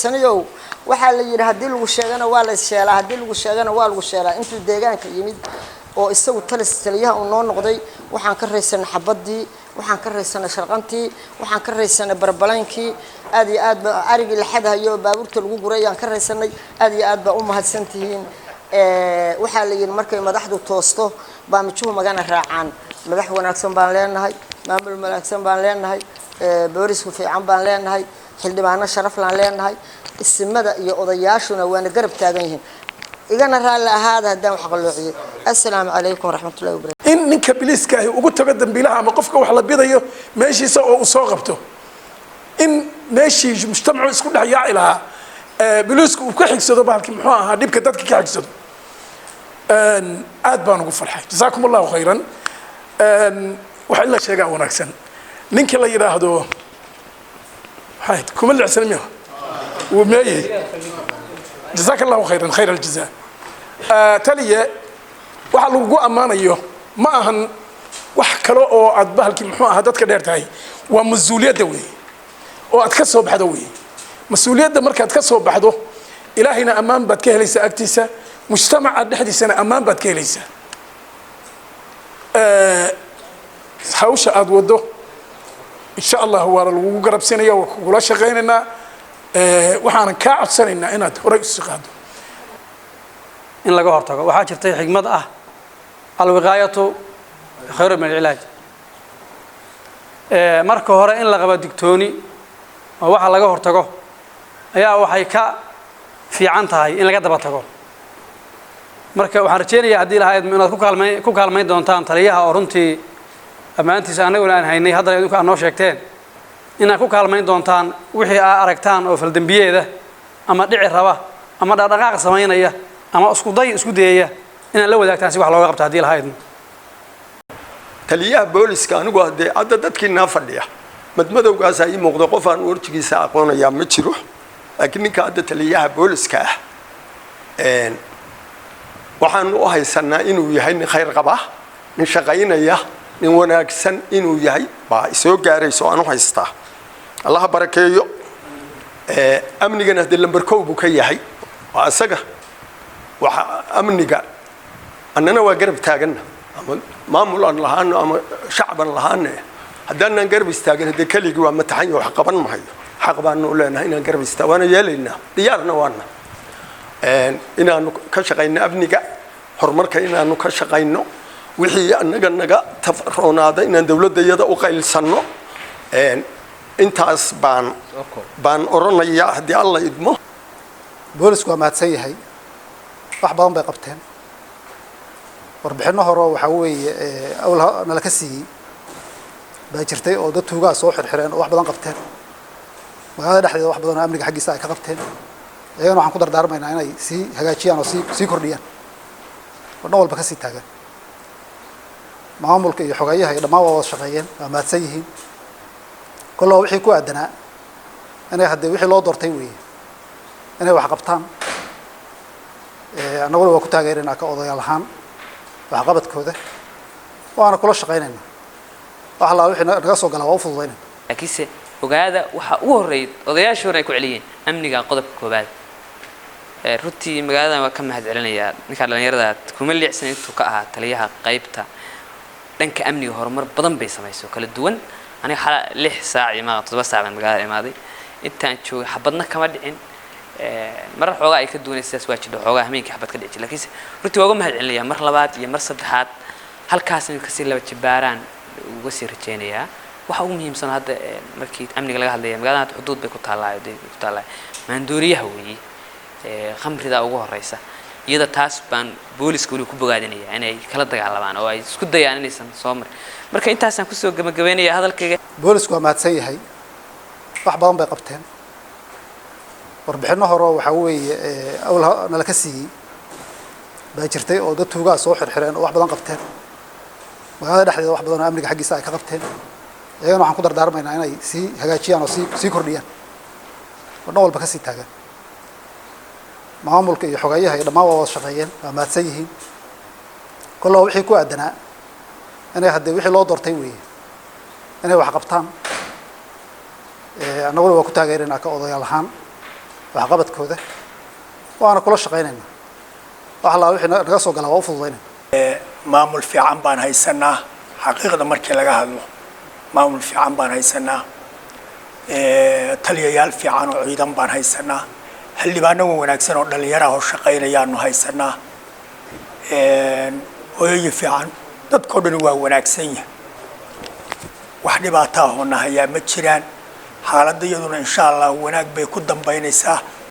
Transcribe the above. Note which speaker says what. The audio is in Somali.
Speaker 1: Sanayow, waxaa la yidhi haddii lagu sheegana waa la issheelaa, haddii lagu sheegana waa lagu sheelaa. Intuu deegaanka yimid oo isagu talis taliyaha uu noo noqday, waxaan ka raysanay xabaddii, waxaan ka raysanay sharqantii, waxaan ka raysanay barbaleynkii. Aad iyo aad ba arigii la xadhayo oo baabuurta lagu guray ayaan ka raysanay. Aad iyo aad baa u mahadsantihiin. Waxaa la yidhi markay madaxdu toosto baa mijuhu magana raacaan. Madax wanaagsan baan leenahay, maamul wanaagsan baan leenahay, boolisku fiican baan leenahay, xildhibaano sharaf laan leenahay, isimada iyo odayaashuna waana garab taagan yihiin. Igana raalli ahaada haddaan wax qalloociyey. Assalaamu calaykum waraxmatullahi wabarakatu.
Speaker 2: In ninka biliiska ahi ugu tago dambiilaha ama qofka wax la bidayo meeshiisa oo uu soo qabto, in meeshii mujtamacu isku dhex yaaci lahaa biliisku uu ka xigsado bahalkii muxuu ahaa dhibka dadka ka xigsado, aad baan ugu farxay. Jasaakum Allahu khayran. Waxa in la sheegaa wanaagsan, ninka la yidhaahdo maxay kuma licsan miya wuu meeyey. Jazaaka Allahu khayran, khayr aljaza. Taliye, waxa lagugu ammaanayo ma ahan wax kale oo aad bahalkii muxuu ahaa dadka dheer tahay, waa mas-uuliyadda weeye oo aad ka soo baxdo weeye. Mas-uuliyadda markaad ka soo baxdo, Ilaahayna ammaan baad ka helaysaa agtiisa, mujtamaca dhexdiisana ammaan baad ka helaysaa. Hawsha aad waddo insha Allah waana lagugu garabsinaya, waa kugula shaqaynaynaa. Waxaanan kaa codsanaynaa inaad horay usii qaado.
Speaker 3: In laga hortago. Waxaa jirtay xigmad ah "الوقاية خير من العلاج". Marka hore in la qabo digtooni oo waxa laga hortago ayaa waxay ka fiican tahay in laga daba tago. Marka waxaan rajeynayaa, haddii lahayd, inaad ku kaalmayn doontaan taliyaha, oo runtii ammaantiisa annaguna aan haynay, haddana idinku aad noo sheegteen, inaad ku kaalmayn doontaan wixii aa aragtaan oo faldembiyeeda ama dhici raba ama dhaqdhaqaaq samaynaya ama isku day isku dayaya, inaad la wadaagtaan si wax looga qabto, haddii lahaydno.
Speaker 4: Taliyaha booliska, anigu haddee hadda dadkii naa fadhiya madmadowgaasaa ii muuqda, qof aan warjigiisa aqoonayaa ma jiro, laakiin ninka hadda taliyaha booliska ah waxaanu u haysanaa inuu yahay nin khayr qaba, nin shaqaynaya, nin wanaagsan inuu yahay baa isoo gaarayso aan u haystaa. Allaha barakeeyo. Amnigana haddee lamber kow buu ka yahay, waa isaga waxa amniga. Annana waa garab taaganna, ama maamul aan lahaano ama shacban lahaane. Haddaanaan garab istaagin, haddee keligii waa mataxan wax qaban mahayo. Xaq baanu u leenahay inaan garab istaag, waana yeelaynaa, diyaarna waana inaanu ka shaqayno amniga, horumarka inaanu ka shaqayno, wixii annaga naga tafroonaada inaan dawladda iyada u qaylsanno. Intaas baan oranayaa, haddii Alla idmo.
Speaker 5: Boolisku waa mahadsan yahay, wax badan bay qabteen. Warbixinno hore waxaa weeye awl nala ka siiyey baa jirtay oo dad tuugaa soo xirxireen oo wax badan qabteen, magaalada dhexdeeda wax badan oo amniga xaggiisa ay ka qabteen. Iyagana waxaan ku dardaarmaynaa inay sii hagaajiyaan oo sii kordhiyaan oo dhan walba ka sii taagaan. Maamulka iyo xogeeyaha iyo dhammaan waa wada shaqeeyeen, waa mahadsan yihiin. Kollaba wixii ku aadanaa inay haddee wixii loo doortay weeye inay wax qabtaan. Annaguna waa ku taageeraynaa ka odayaal ahaan waxqabadkooda, waana kula shaqaynaynaa. Wax allaa wixii naga soo galaa waa u fududaynayna.
Speaker 6: Laakiinse ogaada, waxaa ugu horreeyay odayaashii hore ay ku celiyeen amniga qodobka koowaad. Runtii magaaladan waa ka mahad celinayaa ninkaa dhallinyarada kuma liicsan intuu ka ahaa taliyaha qaybta. Dhanka amniga horumar badan bay samayso kala duwan. Aniga xala 6 saac iyo maa 7 saac baan magaalada imaaday. Intaan joogay xabadna kama dhicin. Marar xoogaa ay ka duwanay sidaas waa jidho, xoogaa hameenkii xabad ka dhici jir. Laakiinse runtii waa uga mahad celinayaa mar labaad iyo mar saddexaad. Halkaas in kasii laba jibaaraan uga sii rajaynayaa. Waxa ugu muhiimsan hadda markii amniga laga hadlaya, magaalada hadda xuduud bay ku taallaa, ku taallaa maandooriyaha weeye, khamrida ugu horeysa. Iyada taas baan booliska weliba ku bogaadinaya inay kala dagaalamaan oo ay isku dayaan inaysan soo marin. Marka intaasaan kusoo gabagabeynaya hadalkayga.
Speaker 5: Boolisku waa mahadsan yahay, wax badan bay qabteen. Warbixinno hore waxaa weeye awl nala ka siiyey baa jirtay oo dad tuugaa soo xirxireen oo wax badan qabteen, magaalada dhexdeeda wax badan oo amniga xaggiisa ay ka qabteen. Iyagana waxaan ku dardaarmaynaa inay sii hagaajiyaan oo sii kordhiyaan oo dhan walba ka sii taagaan. Maamulka iyo xogeeyaha iyo dhammaan waa wada shaqeeyeen, waa mahadsan yihiin. Kollaba wixii ku aadanaa inay haddee wixii loo doortay weeye inay wax qabtaan. Annaguna waa ku taageeraynaa ka odayaal ahaan. Waxqabadkooda waana kula shaqaynaynaa. Wax allaa wixii naga soo galaa waa u fududaynayna.
Speaker 7: Maamul fiican baan haysanaa. Xaqiiqda markii laga hadlo, maamul fiican baan haysanaa, taliyayaal fiican oo ciidan baan haysanaa, xildhibaano wanaagsan oo dhallinyaraha oo shaqaynayaanu haysanaa, hooyoyi fiican, dadkao dhan waa wanaagsan yahay. Wax dhibaataa hoona hayaa ma jiraan. Xaaladda iyaduna, insha Allah, wanaag bay ku dambaynaysaa.